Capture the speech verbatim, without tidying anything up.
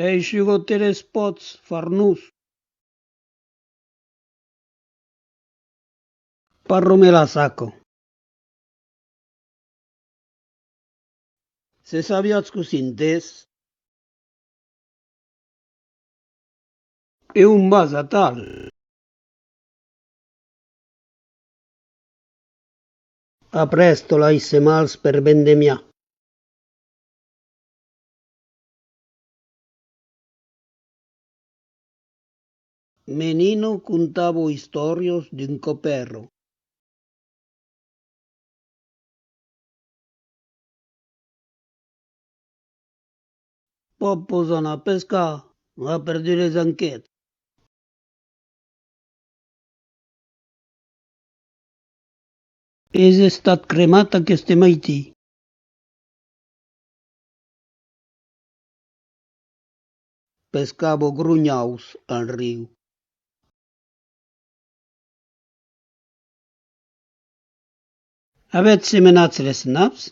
Eishuga-te les pòts, Farnós. Parra-me la saca. Se sabiatz cossí entès. E on vas atal? Aprèsta las semals per vendemiar. Me nina contava istòrias d'un còp èra. Pòt pas anar pescar, a perdut les anquets. Es estat cremat aqueste maitin. Pescava gronhaus al riu. Avètz semenat les naps?